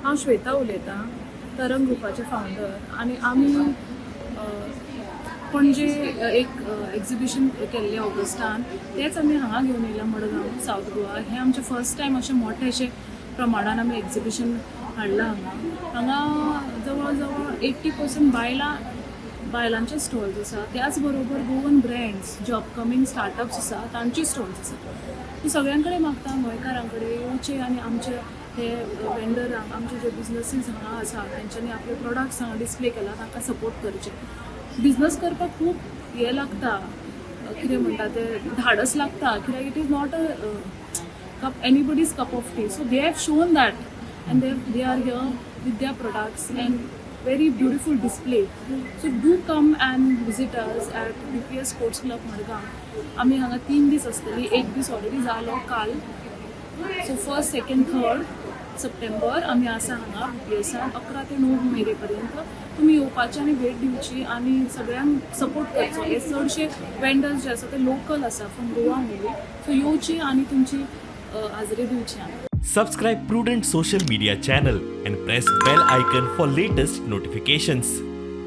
हांव श्वेता उलयतां, तरंग ग्रुपाचे फावंडर आनी आमी पणजे एक एक्झिबिशन केल्लें ऑगस्टान, तेंच आमी हांगा घेवन येयला मडगांव, सावथ गोवा. हें आमचें फर्स्ट टायम अशें मोठें अशें प्रमाणान आमी एक्झिबिशन हाडलां हांगा. हांगा जवळ जवळ 80% बायलां बायलांचे स्टॉल्स आसा. त्याच बरोबर गोवन ब्रँड्स जे अपकमींग स्टार्टअप्स आसा तांची स्टॉल्स आसा. सो सगळ्यां कडेन मागता, गोंयकारां कडेन येवचे आनी आमचे हे वेंडरांक, आमचे जे बिजनसीस हांगा आसा तेंच्यांनी आपले प्रोडक्ट्स हांगा डिस्प्ले केला, तांकां सपोर्ट करचे. बिजनस करपाक खूब हें लागता, कितें म्हणटा ते, धाडस लागता, कित्याक it is not a cup anybody's cup of tea. So they have shown that and they are here with their products and very beautiful display. So do come and visit us at BPS Sports Club, Madgaon. आमी हांगा 3 दीस आसतली. एक दीस already जालो काल. So first, second, third सप्टेंबर आमी आसा हांगा बीपीएसान 11 ते 9 मेरे पर्यंत. तुमी येवपाची आनी भेट दिवची आनी सगळ्यांक सपोर्ट करचो. हे चडशे वेंडर्स जे आसा ते लोकल आसा, फ्रॉम गोवा ओन्ली. सो येवची आनी तुमची हाजरी दिवची हांगा. Subscribe Prudent Social Media channel and press bell icon for latest notifications.